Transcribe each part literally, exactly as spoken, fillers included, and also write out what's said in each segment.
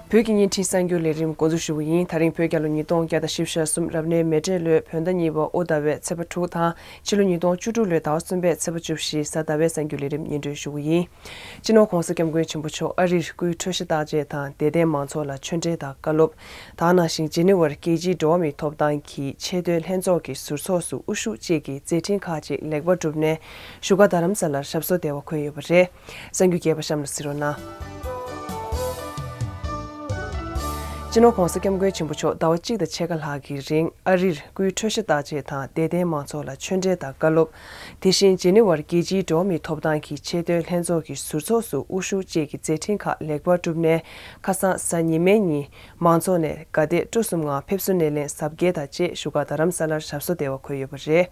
བོད་ཀྱི་བརྙན་འཕྲིན་གསར་འགྱུར་ལས་རིམ་འགོ་འཛུགས་ཞུ་གི་ཡིན། ད་རིང་བོད་རྒྱལ་ལོ་ཉིས་སྟོང་བརྒྱ་དང་བཞི་བཅུ་ཞེ་གསུམ་རབ་གནས་མེ་སྤྲེལ་ལོའི་བོད་ཟླ་གཉིས་པ་དབུ་ཟླ་བའི་ཚེས་པ་དྲུག་དང་ཕྱི་ལོ་ཉིས་སྟོང་བཅུ་དྲུག་ལོའི་ཟླ་བ་གསུམ་པའི་ཚེས་པ་བཅུ་བཞི་གཟའ་ཟླ་བའི་གསར་འགྱུར་ལས་རིམ་སྙན་སྒྲོན་ཞུ་གི་ཡིན། སྤྱི་ནོར་༧གོང་ས་༧སྐྱབས་མགོན་ཆེན་པོ་མཆོག་ཨ་རིར་སྐུའི་འཕྲོད་བཞེས་བརྟག་དཔྱད་དང་དད་ལྡན་མང་ཚོགས་ལ་ཆོས་འབྲེལ་དང་བཀའ་སློབ། ད་ག་ནང་བཞིན་ཇི་ནི་ཝར་རྒྱལ་སྤྱིའི་འགྲོ་བ་མིའི་ཐོབ་ཐང་གི་ཆེས་མཐོའི་ལྷན་ཚོགས་ཀྱི་ཟུར་ཚོགས་སུ་དབུ་བཞུགས་བཅས་ཀྱི་མཛད་འཕྲིན་ཁག་ཅིག་ལེགས་པར་གྲུབ་ནས་བཞུགས་སྒར་རྡ་རམ་ས་ལར་ཞབས་སོར་བདེ་བར་འཁོད་ཡོད་པ་རེད། གསར་འགྱུར་རྒྱས་པ་གཤམ་ལ་གཟིགས་རོགས་གནང་། སྤྱི་ནོར་༧གོང་ས་༧སྐྱབས་མགོན་ཆེན་པོ་མཆོག་ཟླ་བ་གཅིག་དང་ཕྱེད་ཀ་ལྷག་གི་རིང་ཨ་རིར་སྐུའི་འཕྲོད་བཞེས་བརྟག་དཔྱད་དང་དད་ལྡན་མང་ཚོགས་ལ་ཆོས་འབྲེལ་དང་བཀའ་སློབ། དེ་བཞིན་ཇི་ནི་ཝར་རྒྱལ་སྤྱིའི་འགྲོ་བ་མིའི་ཐོབ་ཐང་གི་ཆེས་མཐོའི་ལྷན་ཚོགས་ཀྱི་ཟུར་ཚོགས་སུ་དབུ་བཞུགས་བཅས་ཀྱི་མཛད་འཕྲིན་ཁག་ལེགས་པར་གྲུབ་ནས་ཁ་སང་གཟའ་ཉི་མའི་ཉིན་མང་ཚོགས་ནས་དགའ་དད་སྤྲོ་གསུམ་ངང་ཕེབས་བསུ་སྣེ་ལེན་གཟབ་རྒྱས་དང་བཅས་བཞུགས་སྒར་རྡ་རམ་ས་ལར་ཞབས་སོར་བདེ་བར་འཁོད་ཡོད་པ་རེད།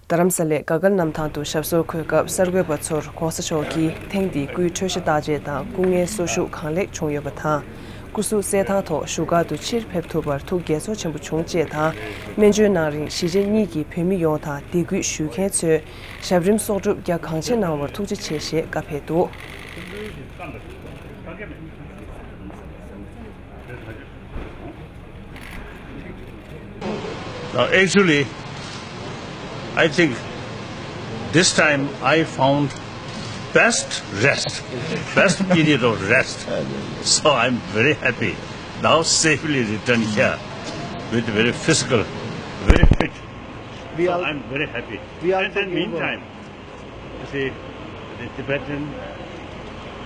རྡ་རམ་ས་ལའི་དགའ་སྐར་གནམ་ཐང་དུ་ཞབས་སོར་འཁོད་སྐབས་གསར་འགོད་པ་ཚོར་༧གོང་ས་མཆོག་གིས་ཐེངས་འདིའི་སྐུའི་འཕྲོད་བཞེས་བརྟག་དཔྱད་དང་སྐུ་ངལ་གསོ་ཤུགས་གང་ལེགས་བྱུང་ཡོད་པ་དང་། སྐུ་གཟུགས་གསལ་ཐང་ཐོག་བཞུགས་སྒར་དུ་ཕྱིར་ཕེབས་ཐུབ་པར་ཐུགས་དགྱེས་ཚོར་ཆེན་པོ་བྱུང་ཅེས་དང་། སྨན་བཅོས་གནང་རིང་གཞིས་བྱེས་གཉིས་ཀྱི་བོད་མི་ཡོངས་དང་དད་གུས་ཞུ་མཁན་ཚོས་ཞབས་རིམ་གསོག་སྒྲུབ་རྒྱ་གང་ཆེ་གནང་བར་ཐུགས་རྗེ་ཆེ་ཞེས་བཀའ་ཕེབས་འདུག། Now, actually, I think this time I found best rest, best period of rest. So I'm very happy. Now safely returned here with very physical, very fit. We So all- I'm very happy. We And also then gave a- meantime, You see, the Tibetan,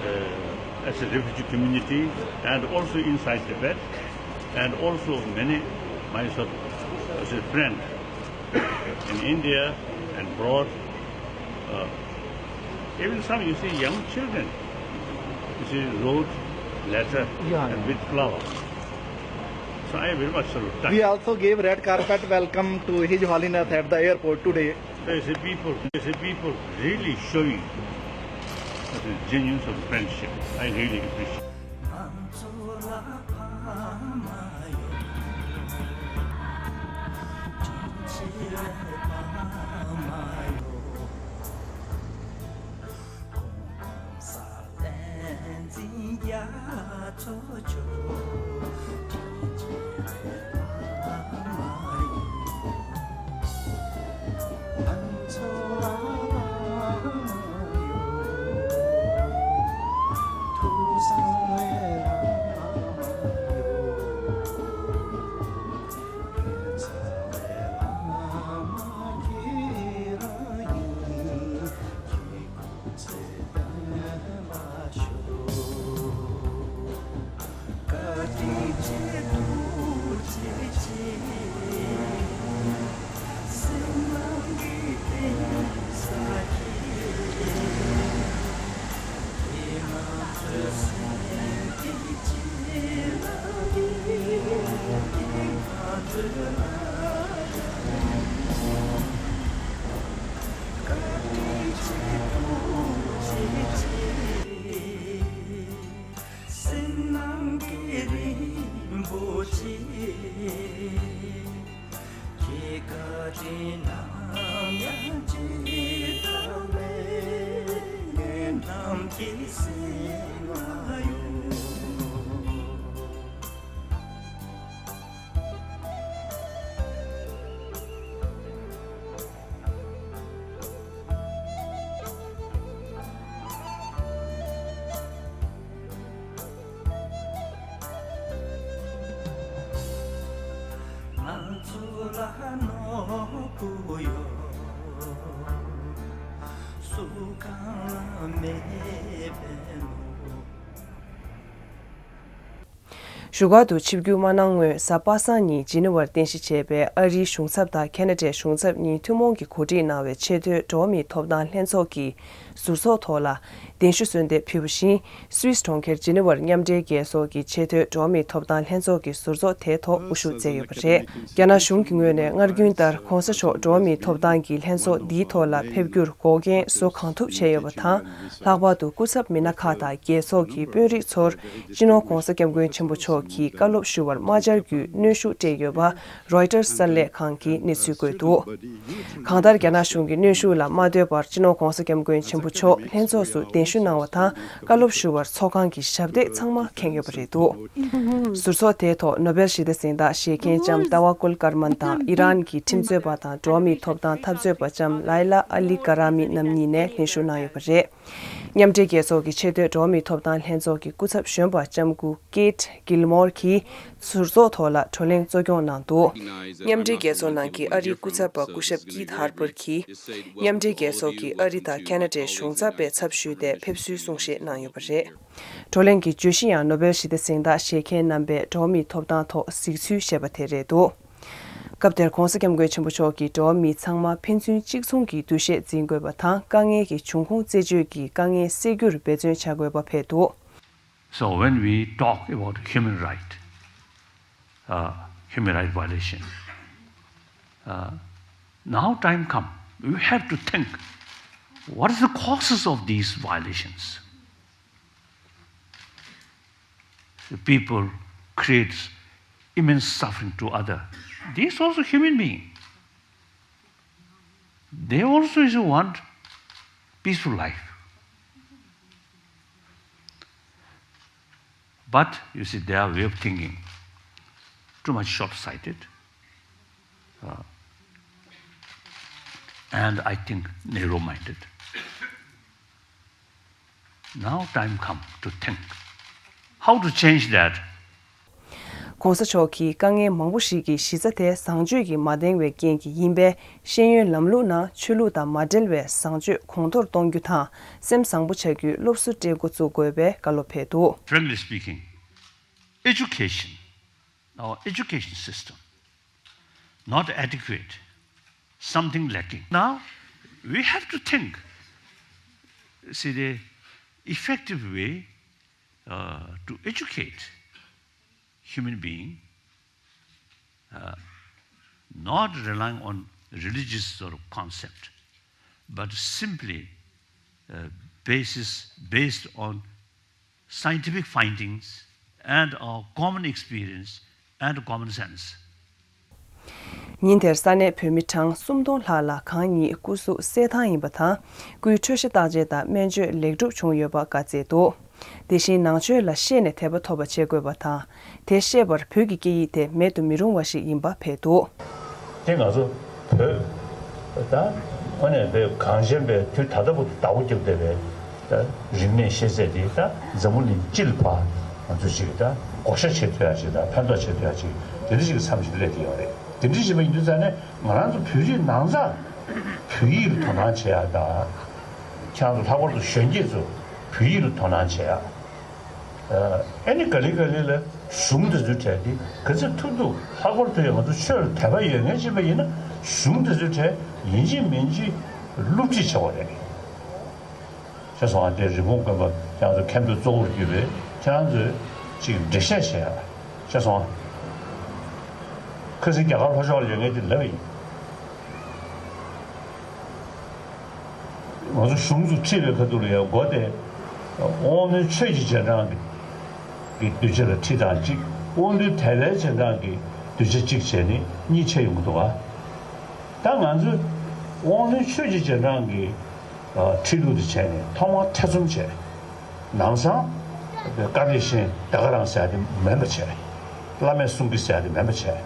uh, as a refugee community, and also inside Tibet, and also many myself as a friend in India and abroad, uh, even some, you see, young children, you see, wrote letter Yeah, and yeah. with flower. So I very much salute that. We also gave red carpet welcome to His Holiness at the airport today. There's a people, there's a people really showing that is genuine of friendship. I really appreciate. བཞུགས་སྒར་དུ་ཆིབས་བསྒྱུར་མ་གནང་སྔོན་གཟའ་པ་སངས་ཉིན་ཇི་ནི་ཝར་རྟེན་གཞི་བྱས་པའི་ཨ་རིའི་གཞུང་ཚབ་དང་ཁེ་ན་ཌའི་གཞུང་ཚབ་གཉིས་ཐུན་མོང་གིས་གོ་སྒྲིག་གནང་བའི་ཆེས་མཐོའི་འགྲོ་བ་མིའི་ཐོབ་ཐང་ལྷན་ཚོགས་ཀྱི་ཟུར་ཚོགས་ཐོག་ལ་གདན་ཞུ་གསོལ་འདེབས་ཕུལ་བ་བཞིན། སུད་སི་གྲོང་ཁྱེར་ཇི་ནི་ཝར་མཉམ་འབྲེལ་རྒྱལ་ཚོགས་ཀྱི་ཆེས་མཐོའི་འགྲོ་བ་མིའི་ཐོབ་ཐང་ལྷན་ཚོགས་ཀྱི་ཟུར་ཚོགས་དེའི་ཐོག་དབུ་བཞུགས་མཛད་ཡོད་པ་རེད། རྒྱ་ནག་གཞུང་གི་ངོས་ནས་སྔར་རྒྱུན་ལྟར་༧གོང་ས་མཆོག་འགྲོ་བ་མིའི་ཐོབ་ཐང་གི་ལྷན་ཚོགས་འདིའི་ཐོག་ལ་ཕེབས་རྒྱུར་འགོག་རྐྱེན་བཟོ་གང་ཐུབ་བྱས་ཡོད་པ་དང་། ལྷག་པར་དུ་སྐུ་ཚབ་མི་སྣ་ཁག་དང་རྒྱལ་ཚོགས་ཀྱི་དཔོན་རིགས་ཚོར་སྤྱི་ནོར་༧གོང་ས་༧སྐྱབས་མགོན་ཆེན་པོ་མཆོག་གྱིས་བཀའ་སློབ་ཞུ་བར་མ་བཅར་རྒྱུའི་གནོན་ཤུགས་སྤྲད་ཡོད་པ་རོའི་ཊར་གསར་ལས་ཁང་གིས་གནས་ཚུལ་བཀོད་འདུག་གང་ལྟར་རྒྱ་ནག་གཞུང་གི་གནོན་ཤུགས་ལ་མ་ལྟོས་པར་སྤྱི་ནོར་༧གོང་ས་༧སྐྱབས་མགོན་ཆེན་པོ་མཆོག་ལྷན་ཚོགས་སུ་གདན་ཞུ་གནང་བ་དང་། བཀའ་སློབ་ཞུ་བར་ཚོགས་ཁང་གི་ཞབས་སྟེགས་ཚང་མ་ཁེངས་ཡོད་པ་རེད་འདུག་ཟུར་ཚོགས་དེའི་ཐོག་ནོ་བེལ་ཞི་བདེ་གཟེངས་རྟགས་བཞེས་མཁན་ལྕམ་ཏཱ་ཝ་ཀུལ་ཀར་མན་དང་ཨི་རན་གྱི་ཁྲིམས་རྩོད་པ་དང་འགྲོ་བ་མིའི་ཐོབ་ཐང་འཐབ་རྩོད་པ་ལྕམ་ལའི་ལ་ཨ་ལི་ཀ་ར་མི་རྣམ་གཉིས་ནས་ལྷན་ཞུགས་གནང་ཡོད་པ་རེད། མཉམ་འབྲེལ་རྒྱལ་ཚོགས་ཀྱི་ཆེས་མཐོའི་འགྲོ་བ་མིའི་ཐོབ་ཐང་ལྷན་ཚོགས་ཀྱི་སྐུ་ཚབ་གཞོན་པ་ལྕམ་སྐུ་ཀེད་གིལ་མོར་གྱིས་ཟུར་ཚོགས་ཐོག་ལ་བགྲོ་གླེང་གཙོ་སྐྱོང་གནང་འདུག་མཉམ་འབྲེལ་རྒྱལ་ཚོགས་ནང་གི་ཨ་རིའི་སྐུ་ཚབ་པ་སྐུ་ཞབས་ཀིད་ཧར་པར་གྱིས། མཉམ་འབྲེལ་རྒྱལ་ཚོགས་ཀྱི་ཨ་རི་དང་ཁ་ན་ཌའི་གཞུང་ཚབ་པའི་ཚབ་ཞུས་ཏེ་ཕེབས་བསུའི་གསུང་བཤད་གནང་ཡོད་པ་རེད། བགྲོ་གླེང་གི་བརྗོད་གཞི་ཡང་ནོ་བེལ་ཞི་བདེ་གཟེངས་རྟགས་བཞེས་མཁན་རྣམ་པས་འགྲོ་བ་མིའི་ཐོབ་ཐང་ཐོག་གཟིགས་ཚུལ་ཞེས་པ་དེ་རེད་འདུག་སྐབས་དེར་༧གོང་ས་༧སྐྱབས་མགོན་ཆེན་པོ་མཆོག་གིས་འགྲོ་བ་མི་ཚང་མ་ཕན་ཚུན་གཅིག་མཚུངས་ཀྱི་འདུ་ཤེས་འཛིན་དགོས་པ་དང་། དཀའ་ངལ་གྱི་འབྱུང་ཁུངས་རྩད་གཅོད་ཀྱིས་དཀའ་ངལ་སེལ་རྒྱུར་འབད་བརྩོན་བྱ་དགོས་པ་འཕེལ་འདུག So when we talk about human right, uh, human right violation, uh, now time come, we have to think what is the causes of these violations. The people creates immense suffering to other. These also human being. They also is want peaceful life. But you see, their way of thinking too much short-sighted, uh, and I think narrow-minded. Now time come to think how to change that. ༧གོང་ས་མཆོག་གིས་དཀའ་ངལ་མང་པོ་ཞིག་གི་གཞི་རྩ་དེ་བཟང་སྤྱོད་ཀྱིས་མ་འདང་བའི་རྐྱེན་གྱིས་ཡིན་པས། ཤེས་ཡོན་ལམ་ལུགས་ནང་ཆོས་ལུགས་དང་མ་འབྲེལ་བའི་བཟང་སྤྱོད་གོང་མཐོར་གཏོང་རྒྱུ་དང་སེམས་བཟང་པོ་བྱ་རྒྱུའི་སློབ་གསོ་སྤྲད་འགོ་བཙུགས་དགོས་པའི་བཀའ་སློབ་ཕེབས་འདུག Frankly speaking, education, our education system, not adequate, something lacking. Now, we have to think, see, the effective way, uh, to educate human being, uh, not relying on religious sort of concept, but simply, uh, basis, based on scientific findings and our common experience and common sense. ཉིན་དེར་ས་གནས་བོད་མི་གྲངས་སུམ་སྟོང་ལྷག་ལ་གང་ཉིད་སྐུ་གཟུགས་གསལ་ཐང་ཡིན་པ་དང་། སྐུའི་འཕྲོད་བཞེས་བརྟག་དཔྱད་དང་སྨན་བཅོས་ལེགས་གྲུབ་བྱུང་ཡོད་པ་བཀའ་སྩལ་འདུག་དེ་བཞིན་ནང་ཆོས་ལ་ཤེས་ནས་དད་པ་ཐོབ་པ་བྱེད་དགོས་པ་དང་། དེ་ཤེས་པར་བོད་ཀྱི་སྐད་ཡིག་དེ་མེད་དུ་མི་རུང་བ་ཞིག་ཡིན་པ་ཕེབས་འདུག་དེ་ང་ཚོ་བོད་ད་དངོས་གནས་བོད་གངས་ཅན་པའི་དུས་ད་ལྟ་བུ་བདག་པོ་རྒྱབ་བསྡད་པའི་ད་རིག་གནས་ཤེས་ཚད་དེ་ད་འཛམ་བུ་གླིང་སྤྱི་ལ་ཕར་ང་ཚོ་ཅིག་ད་བགོ་བཤའ་བྱེད་ཐུབ་ཡ་ཅིག་དང་ཕན་ཐོགས་བྱེད་ཐུབ་ཡ་ཅིག་དེ་འདྲ་ཞིག་གི་མཚམས་ཤིག་སླེབས་བསྡད་ཡོད་རེད། དེ་འདྲ་ཞིག་མ་ཡིན་དུས་ཙང་ནས་ང་རང་ཚོ་བོད་རིགས་ནང་ཚགས་བོད་ཡིག་ལ་དོ་སྣང་བྱེད་ཡ་དང་། ཁྱེད་རང་ཚོ་ལྷག་པར་དུ་གཞོན་སྐྱེས་ཚོ་བོད་ཡིག་ལ་དོ་སྣང་བྱེད་ཡ། ཨ་ནི་ག་ལེ་ག་ལེ་ལ་གཞུང་དེ་ཚོའི་གྲས་དེ་ག་ཚོད་ཐུབ་ཐུབ་ལྷག་པར་དུ་ཡང་ང་ཚོ་ཆོས་ལ་དད་པ་ཡོད་མཁན་ཅིག་ཡིན་ན་གཞུང་དེ་ཚོའི་གྲས་ཡིན་གཅིག་མིན་གཅིག་སློབ་ཁྲིད་བྱེད་དགོས་རེད། ཤེས་སོང་ང་། དེ་རིན་གོང་དཀོན་པ་ཁྱེད་རང་ཚོ་མཁན་པོའི་གཙོ་བོར་གྱུར་པའི་ཁྱེད་རང་ཚོས་ཅིག་འགྲེལ་བཤད་བྱེད་ཡ། ཤེས་སོང་ང་། ཁ་སང་རྒྱ་གར་ལྷོ་ཕྱོགས་ལ་ཡོད་མཁན་དེ་ལབ་ཡིན། ང་ཚོ་གཞུང་ཚོ་ཁྲིད་པའི་ཁ་ཐུག་ལ་ཡང་མགོ་དེ་དབང་རྣོན་ཆོས་ཀྱི་རྗེས་འབྲང་གི་གདུལ་བྱ་ལ་ཁྲིད་སྟངས་གཅིག་དབང་རྣོན་དད་པའི་རྗེས་འབྲང་གི་གདུལ་བྱ་གཅིག་བྱས་ནས་གཉིས་ཕྱེ་ཡོང་གི་འདུག་ག་ད་ང་ཚོས་དབང་རྣོན་ཆོས་ཀྱི་རྗེས་འབྲང་གི་ཁྲིད་ལུགས་དེ་བྱས་ནས་ཐོག་མར་ཐེ་ཚོམ་བྱས། ནམ་སང་བཀའ་བདེ་ཆེན་ད་ག་རང་ཟེར་ཡ་དེ་མིན་པ་བྱས། བླ་མས་གསུང་གི་ཟེར་ཡ་དེ་མིན་པ་བྱས།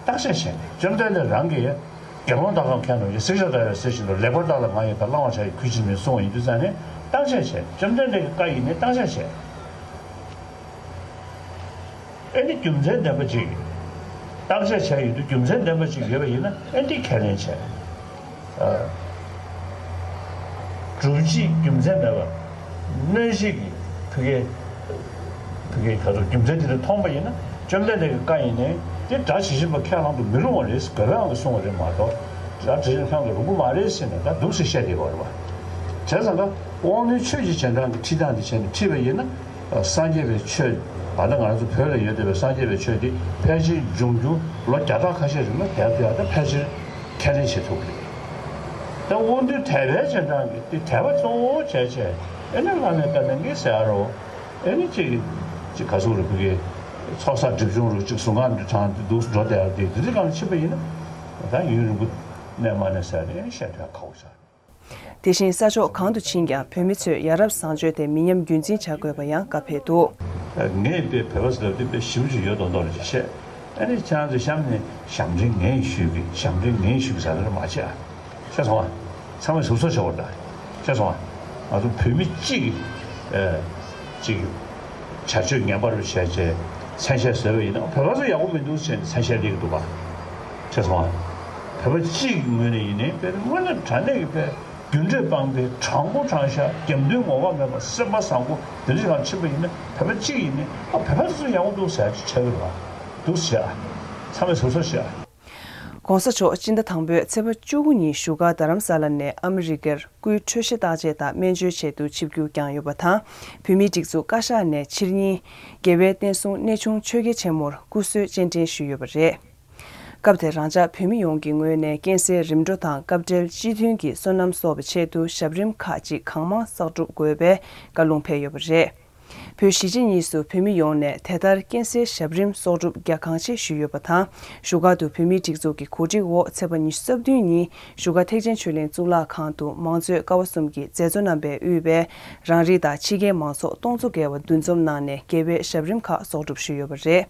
བརྟག་དཔྱད་བྱས་ནས་བཅོམ་ལྡན་འདས་རང་གིས་དགེ་སློང་དག་གམ་མཁས་རྣམས་ཀྱིས། བསྲེགས་བཅད་བརྡར་བའི་གསེར་བཞིན་དུ། ལེགས་པར་བརྟགས་ལ་ང་ཡི་བདག་བླང་བར་བྱ་ཡི་གུས་ཕྱིར་མིན་གསུངས་པ་ཡིན་དུས་ཙང་ནས་བརྟག་དཔྱད་བྱས། བཅོམ་ལྡན་འདས་ཀྱི་བཀའ་ཡིན་ནའི་བརྟག་དཔྱད་བྱས། ཨེ་ནི་རྒྱུ་མཚན་ལྡན་པ་ཅིག་བརྟག་དཔྱད་བྱས་ཡོད་དུས་རྒྱུ་མཚན་ལྡན་པ་ཅིག་ཡོད་པ་ཡིན་ན་ཨེ་འདི་ཁས་ལེན་བྱས། སྒྲུབ་བྱེད་རྒྱུ་མཚན་མེད་པར་གནོན་བྱེད་ཀྱི་ཕ་གིའི་ཕ་གིའི་ག་ཚོད་རྒྱུ་མཚན་དེ་འདྲ་མཐོང་པ་ཡིན་ན་བཅོམ་ལྡན་འདས་ཀྱི་བཀའ་ཡིན་ནའི་དེ་སྒྲ་ཇི་བཞིན་པ་ཁས་བླང་དུ་མི་རུང་བ་རེད། དགོས་པའང་གིས་གསུངས་པ་རེད་མ་གཏོགས་སྒྲ་ཇི་བཞིན་བླང་དུ་རུང་གི་མ་རེད་ཟེར་ནས་ད་འདུག་སེ་བཤད་བསྡད་ཡོད་རེད་བ། བྱས་ཙང་ཀ་དབང་རྣོན་ཆོས་ཀྱི་རྗེས་འབྲང་གི་ཁྲིད་སྟངས་དེ་བྱས་ནས་ཁྲིད་པ་ཡིན་ན་སངས་རྒྱས་པའི་ཆོས་ད་ལྟ་ང་རང་ཚོ་བོད་ལ་ཡོད་བསྡད་པའི་སངས་རྒྱས་པའི་ཆོས་དེ་ཕལ་ཆེར་འབྱུང་འགྱུར་ལོ་བརྒྱ་ཕྲག་ཁ་ཤས་རིང་ལ་བསྡད་ཐུབ་ཡག་ད་ཕལ་ཆེར་ཁས་ལེན་བྱེད་ཐུབ་ཀྱི་རེད། ད་དབང་རྣོན་དད་པའི་རྗེས་འབྲང་གི་དེ་དད་པ་གཙོ་བོ་བྱས་བྱས་ཨེ་ནི་བླ་མས་བཀའ་གནང་གི་ཟེར་ཡ་རོ། ཨེ་ནི་ཅིག་ཅིག་ག་ཟུག་རེད་ཕ་གི། ཚོགས་བསགས་སྒྲིབ་སྦྱོང་རུ་གཅིག་གཟུངས་སྔགས་འདི་བགྲངས་ཏེ་འདུག་འགྲོ་བསྡད་ཡག་དེ་དེ་འདྲ་གང་ཕྱིན་པ་ཡིན་ན་ད་ཡུན་རིང་པོ་གནས་མ་གནས་ཟེར་ནས་བཤད་ཐུབ་ཡག་ཁག་པོ་ཆགས། དེ་བཞིན་ས་ཕྱོགས་གང་དུ་ཕྱིན་ཀྱང་བོད་མི་ཚོས་ཡ་རབས་བཟང་སྤྱོད་དེ་མི་ཉམས་རྒྱུན་འཛིན་བྱ་དགོས་པ་ཡང་བཀའ་ཕེབས་འདུག། ངས་དཔེ་བོད་པ་ཟེར་བ་དེ་དཔེ་ཞིབ་ཅིག་ཡོད་མདོག་མདོག་ཅིག་བཤད། ཨ་ནི་ཁྱེད་རང་ཚོས་གཤམ་ནས་ཞབས་འདྲེན་ངས་ཞུས་གི། ཞབས་འདྲེན་ངས་ཞུས་གི་ཟེར་ལ་མ་བྱེད་ཨ། ཤེས་སོང་ཨ། ཚང་མས་ཟུར་ཟ་བྱེད་དགོས་རེད་ད། ཤེས་སོང་ཨ། ང་ཚོ་བོད་མི་གཅིག་གིས་ཨ་གཅིག་བྱ་སྤྱོད་ངན་པ་རུ་བྱས་བྱས་མཚན་ཤས་བཟོས་པ་ཡིན་ན་བོད་པ་ཚོ་ཡག་པོ་མི་འདུག་ཟེར་ནས་མཚན་ཤས་སླེབས་ཀྱི་འདུག་ག། ཤེས་སོང་ཨ། བོད་པ་གཅིག་གི་ངོས་ནས་ཡིན་ནའི་དཔེ་དངོས་གནས་དྲང་གནས་ཀྱི་དཔེ་རྒྱུ་འབྲས་སྤངས་པའི་དྲང་པོ་དྲང་བཞག་རྒྱབ་མདུན་ངོ་ཁ་མེད་པ་སེམས་པ་བཟང་པོ་དེ་འདྲ་ཞིག་གང་ཕྱིན་པ་ཡིན་ན་བོད་པ་གཅིག་ཡིན་ནའི་ཨ་བོད་པ་དེ་ཚོ་ཡག་པོ་འདུག་ཟེར་ཅིག་ཆགས་ཀྱི་རེད་བ། འདུག་ཟེར་ཨ། ཚང་མས་ཟུར་ཟ་བྱེད་ཨ། ༸གོང་ས་མཆོག་སྤྱི་ཟླ་དང་པོའི་ཚེས་པ་བཅུ་དགུ་ཉིན་བཞུགས་སྒར་རྡ་རམ་ས་ལ་ནས་ཨ་མི་རི་ཀར་སྐུའི་འཕྲོད་བཞེས་བརྟག་དཔྱད་དང་སྨན་བཅོས་ཆེད་དུ་ཆིབས་བསྒྱུར་བསྐྱངས་ཡོད་པ་དང་། བོད་མིའི་སྒྲིག་འཛུགས་བཀའ་ཤག་ནས་ཕྱིར་ཉིན་རྒྱལ་བའི་བསྟན་སྲུང་གནས་ཆུང་ཆོས་རྒྱལ་ཆེན་མོར་སྐུ་གསོལ་སྤྱན་འདྲེན་ཞུས་ཡོད་པ་རེད། སྐབས་དེར་རང་ཅག་བོད་མི་ཡོངས་ཀྱི་ངོས་ནས་རྐྱེན་སེལ་རིམ་གྲོ་དང་སྐབས་འབྲེལ་སྤྱི་མཐུན་གྱི་བསོད་ནམས་གསོག་པའི་ཆེད་དུ་ཞབས་རིམ་ཁག་ཅིག་གང་མང་བསགས་གྲུབ་དགོས་པའི་བཀའ་ལུང་ཕེབས་ཡོད་པ་རེད། བོད་གཞིས་བྱེས་གཉིས་སུ་བོད་མི་ཡོངས་ནས་དེ་ལྟར་རྐྱེན་སེལ་ཞབས་རིམ་གསོག་སྒྲུབ་རྒྱ་གང་ཆེ་ཞུས་ཡོད་པ་དང་། བཞུགས་སྒར་དུ་བོད་མིའི་སྒྲིག་འཛུགས་ཀྱི་གོ་སྒྲིག་འོག་ཚེས་པ་ཉི་ཤུ་རྩ་བདུན་ཉིན་བཞུགས་སྒར་ཐེག་ཆེན་ཆོས་གླིང་གཙུག་ལག་ཁང་དུ་མང་གཙོའི་ཀ་བ་གསུམ་གྱི་མཛད་གཙོ་རྣམ་པས་དབུས་པའི་རང་རིགས་དང་ཕྱི་རྒྱལ་མང་ཚོགས་སྟོང་ཚོ་བརྒལ་བ་འདུ་འཛོམས་གནང་ནས་རྒྱལ་བའི་ཞབས་རིམ་ཁག་གསོག་སྒྲུབ་ཞུས་ཡོད་པ་རེད།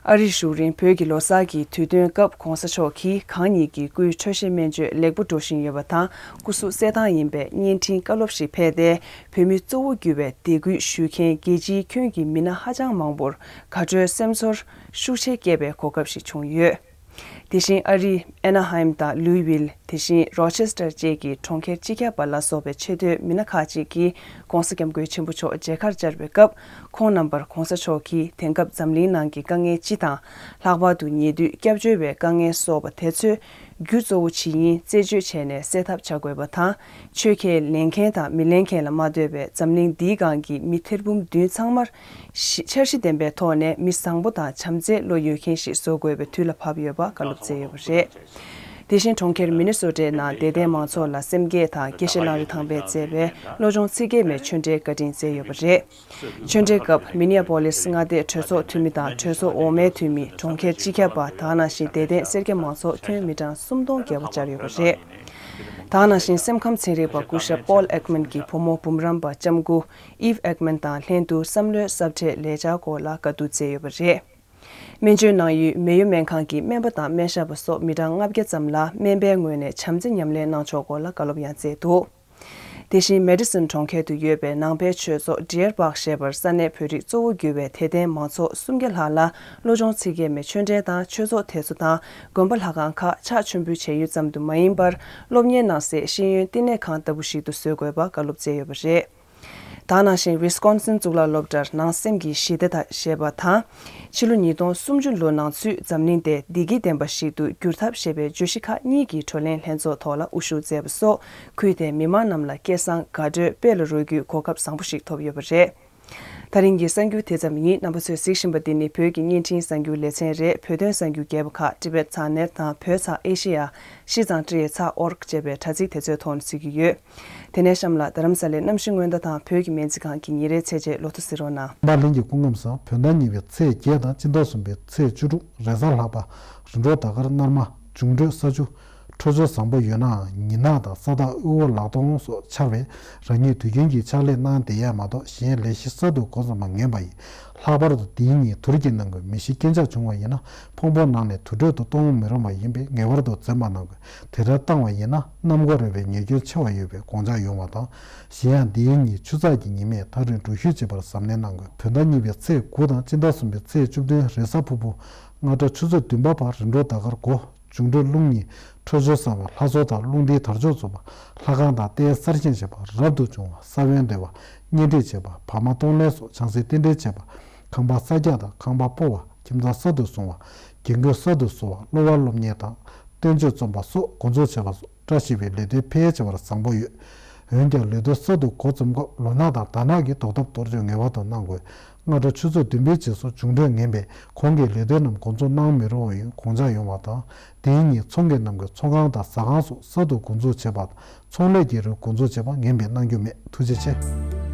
ཨ་རིར་བཞུགས་རིང་བོད་ཀྱི་ལོ་གསར་གྱི་དུས་སྟོན་སྐབས་༸གོང་ས་མཆོག་གིས་གང་ཉིད་ཀྱི་སྐུའི་འཕྲོད་བཞེས་སྨན་བཅོས་ལེགས་པོ་འགྲོ་བཞིན་ཡོད་པ་དང་སྐུ་གཟུགས་གསལ་ཐང་ཡིན་པའི་བརྙན་འཕྲིན་བཀའ་སློབ་ཞིག་ཕེབས་ཏེ། བོད་མི་གཙོ་བོ་གྱུར་བའི་དད་གུས་ཞུ་མཁན་རྒྱལ་སྤྱིའི་ཁྱོན་གྱི་མི་སྣ་ཧ་ཅང་མང་པོར་དགའ་སྤྲོའི་སེམས་ཚོར་ཤུགས་ཆེ་སྐྱེས་པའི་གོ་སྐབས་ཤིག་བྱུང་ཡོད། དེ་བཞིན་ཨ་རིའི་ཨེ་ན་ཧའིམ་དང་ལུའི་ཝིལ། དེ་བཞིན་རོ་ཆེ་སི་ཊར་བཅས་ཀྱི་གྲོང་ཁྱེར་སྤྱི་ཁྱབ་པ་ལ་སོགས་པའི་ཆེས་མཐོའི་མི་སྣ་ཁག་ཅིག་གིས་༸གོང་ས་༸སྐྱབས་མགོན་ཆེན་པོ་མཆོག་མཇལ་ཁར་བཅར་བའི་སྐབས། ཁོང་རྣམ་པར་༸གོང་ས་མཆོག་གིས་དེང་སྐབས་འཛམ་གླིང་ནང་གི་དཀའ་ངལ་སྤྱི་དང་། ལྷག་པར་དུ་ཉེ་དུས་སྐྱབས་བཅོལ་བའི་དཀའ་ངལ་སོགས་པ་དེ་ཚོའི་རྒྱུ་གཙོ་བོ་ཇི་ཡིན་རྩད་གཅོད་བྱས་ནས་སེལ་ཐབས་བྱ་དགོས་པ་དང་། ཆོས་ཁས་ལེན་མཁན་དང་མི་ལེན་མཁན་ལ་མ་ལྟོས་པའི་འཛམ་གླིང་འདིའི་སྒང་གི་མི་ཐེར་འབུམ་བདུན་ཚང་མར་ཤི་འཆར་གཞི་ལྡན་པའི་ཐོག་ནས་མི་བཟང་པོ་དང་བྱམས་བརྩེའི་བློ་ཡོད་མཁན་ཞིག་བཟོ་དགོས་པའི་དུས་ལ་བབ་ཡོད་པ་བཀའ་སློབ་སྩལ་ཡོད་པ་རེད། དེ་བཞིན་གྲོང་ཁྱེར་མི་ནི་སོ་ཊའི་ནང་དད་ལྡན་མང་ཚོགས་ལ་སེམས་བསྐྱེད་དང་དགེ་བཤེས་གླང་རི་ཐང་པས་མཛད་པའི་བློ་སྦྱོང་ཚིག་བརྒྱད་མའི་ཆོས་འབྲེལ་བཀའ་དྲིན་སྩལ་ཡོད་པ་རེད། ཆོས་འབྲེལ་སྐབས་མི་ནི་ཨ་པོ་ལིས་མངའ་སྡེའི་གྲོས་ཚོགས་འཐུས་མི་དང་གྲོས་ཚོགས་འོག་མའི་འཐུས་མི། གྲོང་ཁྱེར་སྤྱི་ཁྱབ་པ་དེ་ནང་བཞིན་དད་ལྡན་སེར་སྐྱ་མང་ཚོགས་ཁྱོན་མི་གྲངས་སུམ་སྟོང་བརྒལ་བ་བཅར་ཡོད་པ་རེད། དེ་ནང་བཞིན་སེམས་ཁམས་ཚན་རིག་པ་སྐུ་ཞབས་པོལ་ཨེག་མན་གྱིས་བུ་མོ་འབུམ་རམས་པ་ལྕམ་སྐུ་ཨིབ་ཨེག་མན་དང་ལྷན་དུ་བསམ་བློའི་སྲ་མཁྲེགས་ལས་འཆར་སྐོར་ལ་བཀའ་བསྡུར་སྩལ་ཡོད་པ་རེད། སྨན་བཅོས་གནང་ཡུལ་མེ་ཡོ་སྨན་ཁང་གི་སྨན་པ་དང་སྨན་ཞབས་པ་སོགས་མི་གྲངས་ལྔ་བརྒྱ་ཙམ་ལ་སྨན་པའི་ངོས་ནས་བྱམས་བརྩེ་ཉམས་ལེན་གནང་ཕྱོགས་སྐོར་ལ་བཀའ་སློབ་ཡང་སྩལ་འདུག། དེ་བཞིན་མེ་ཌི་སོན་གྲོང་ཁྱེར་དུ་ཡོད་པའི་ནང་པའི་ཆོས་ཚོགས་ཌི་ཡར་པཱག་ཞེས་པར་ས་གནས་བོད་རིགས་གཙོ་བོ་གྱུར་བའི་དད་ལྡན་མང་ཚོགས་སུམ་བརྒྱ་ལྷག་ལ་བློ་སྦྱོང་ཚིག་བརྒྱད་མའི་ཆོས་འབྲེལ་དང་ཆོས་ཚོགས་དེ་ཚོ་དང་དགོན་པ་ལྷ་ཁང་ཁག་ཕྱག་མཆོད་འབུལ་བྱ་ཡུལ་ཙམ་དུ་མ་ཡིན་པར་སློབ་གཉེར་གནང་སའི་ཤེས་ཡོན་བསྟི་གནས་ཁང་ལྟ་བུ་ཞིག་ཏུ་བཟོ་དགོས་པ་བཀའ་སློབ་སྩལ་ཡོད་པ་རེད། དེ་ནང་བཞིན་ཝི་སི་ཀོན་སིན་གཙུག་ལག་སློབ་གྲྭར་ནང་སེམས་ཀྱི་ཞི་བདེ་དང་ཞེས་པ་དང་། ཕྱི་ལོ་ཉིས་སྟོང་སུམ་ཅུ་ལོ་ནང་ཚུད་འཛམ་གླིང་དེ་བདེ་སྐྱིད་ལྡན་པ་ཞིག་ཏུ་འགྱུར་ཐབས་ཞེས་པའི་བརྗོད་གཞི་ཁག་གཉིས་ཀྱི་བགྲོ་གླེང་ལྷན་ཚོགས་ཐོག་ལ་དབུ་བཞུགས་མཛད་པ་སོགས་ཁུལ་དེའི་མི་མང་རྣམས་ལ་སྐལ་བཟང་དགའ་སྤྲོའི་དཔལ་ལ་རོལ་རྒྱུའི་གོ་སྐབས་བཟང་པོ་ཞིག་ཐོབ་ཡོད་པ་རེད། ད་རིང་གི་གསར་འགྱུར་དེ་ཙམ་ཡིན། རྣམ་པ་ཚོས་གཟིགས་བཞིན་པ་འདི་ནི་བོད་ཀྱི་བརྙན་འཕྲིན་གསར་འགྱུར་ལེ་ཚན་རེད། བོད་དོན་གསར་འགྱུར་རྒྱས་པ་ཁག་ཊི་བེཊ་ཚགས་ནེཊ་དང་བོད་ཚགས་ཨེ་ཤེ་ཡ། ཤིས་ཙང་ཀྲི་ཡེ་ཚགས་ཨོ་རྒ་ཅེས་པའི་དྲ་ཚིགས་དེ་ཚོའི་ཐོག་ནས་གཟིགས་ཀྱི་ཡོད། དེ་ནས་གཤམ་ལ་རྡ་རམ་ས་ལའི་གནམ་གཤིས་སྔོན་བརྡ་དང་བོད་ཀྱི་སྨན་རྩིས་ཁང་གི་ཉིན་རེའི་ཚད་ཆེད་ལོ་ཐོ་གཟིགས་རོགས་གནང་། པར་ལྷན་གྱི་སྐུ་ཁམས་བཟང་། བོད་ཟླ་གཉིས་པའི་ཚེས་བརྒྱད་དང་སྤྱི་ཟླ་གསུམ་པའི་ཚེས་བཅུ་དྲུག་རེས་གཟའ་ལྷག་པ། རི་འབྲོག་ཟླ་སྐར་སྣར་མ། འབྱུང་འཕྲོད་ས་ཆུ། འཕྲོད་སྦྱོར་བཟང་པོ་ཡོད་ནའང་ཉིན་ནག་དང་ས་བདག་དབུལ་བོ་ལག་སྟོང་སོགས་འཆར་བས་རང་ཉིད་དུས་རྒྱུན་གྱི་ཕྱག་ལས་གནང་བསྡད་ཡས་མ་གཏོགས་གཞན་ལས་གཞི་གསར་དུ་འགོ་རྩོམ་པ་ངན་པ་ཡིན། ལྷག་པར་དུ་དེའི་ཉིན་དུར་གྱི་ནང་གི་མེ་ཤིང་རྐྱེན་ཆག་བྱུང་བ་ཡིན་ན་ཕུང་པོ་ནང་ནས་དུར་ཁྲོད་དུ་གཏོང་མི་རུང་བ་ཡིན་པས་ངེས་པར་དུ་འཛེམ་པ་གནང་དགོས། དེ་ལྟར་བཏང་བ་ཡིན་ན་གནམ་སྒོ་རེག་པའི་ཉེས་སྐྱོན་ཆེ་བ་ཡོད་པའི་དགོངས་འཆར་ཡོང་བ་དང་། གཞན་ཡང་འདིའི་ཉིན་ཆུ་ཚགས་ཀྱི་ཉི་མས་ཐག་རིང་འགྲུལ་བཞུད་བྱེད་པར་གཟབ་ནན་གནང་དགོས། བོད་ཟླ་གཉིས་པའི་ཚེས་དགུ་དང་སྤྱི་ཟླ་གསུམ་པའི་ཚེས་བཅུ་བདུན་རེས་གཟའ་ཕུར་བུ། སྔ་དྲོ་ཆུ་ཚོད་བདུན་པ་བར་རི་འབྲོག་ཟླ་སྐར་དགུ། འབྱུང་འཕྲོད་རླུང་གཉིས། འཕྲོད་སྦྱོར་གསར་པ་ལྷ་གསོལ་དང་རླུང་རྟའི་དར་ལྕོག་འཛུགས་པ། ལྷ་ཁང་དང་རྟའི་གསར་བཞེངས་བྱེད་པ། རབ་ཏུ་བྱུང་བ། ས་བོན་འདེབས་པ། གཉེན་སྒྲིག་བྱེད་པ། བར་མ་གཏོང་ལེན་སོགས་བྱང་སེམས་རྟེན་འབྲེལ་བྱེད་པ། ཁང་པ་གསར་རྒྱག་དང་ཁང་པ་སྤོ་བ། ཁྱིམ་ཚང་གསར་དུ་བཟུང་བ། རྒན་རྒོན་གསར་དུ་བཟོ་བ། སློབ་པ་སློབ་གཉེར་དང་། བསྟན་བཅོས་རྩོམ་པ་སོགས་འགོ་འཛུགས་བྱེད་པ་སོགས་བཀྲ་ཤིས་པའི་ལས་དོན་ཕལ་ཆེ་བར་བཟང་པོ་ཡོད། འོན་ཀྱང་ལས་དོན་གསར་དུ་འགོ་རྩོམ་སྐབས་ལོ་ནག་དང་ཟླ་ནག་གི་ཟློག་ཐབས་གཏོར་སྐྱོན་ངེས་པར་དུ་གནང་དགོས། སྔ་དྲོ་ཆུ་ཚོད་བདུན་པའི་རྗེས་སུ་འབྱུང་འཕྲོད་ངན་པས་གོང་གི་ལས་དོན་རྣམས་འགོ་འཛུགས་གནང་མི་རུང་བའི་དགོངས་འཆར་ཡོང་བ་དང་། དེའི་ཉིན་ཚོང་གི་ནང་གི་ཚོང་ཁང་དང་ཟ་ཁང་སོགས་གསར་དུ་འགོ་འཛུགས་བྱེད་པ་དང་ཚོང་ལས་ཀྱི་རིགས་འགོ་འཛུགས་བྱེད་པ་ངན་པས་གནང་རྒྱུ་མེད། ཐུགས་རྗེ་ཆེ།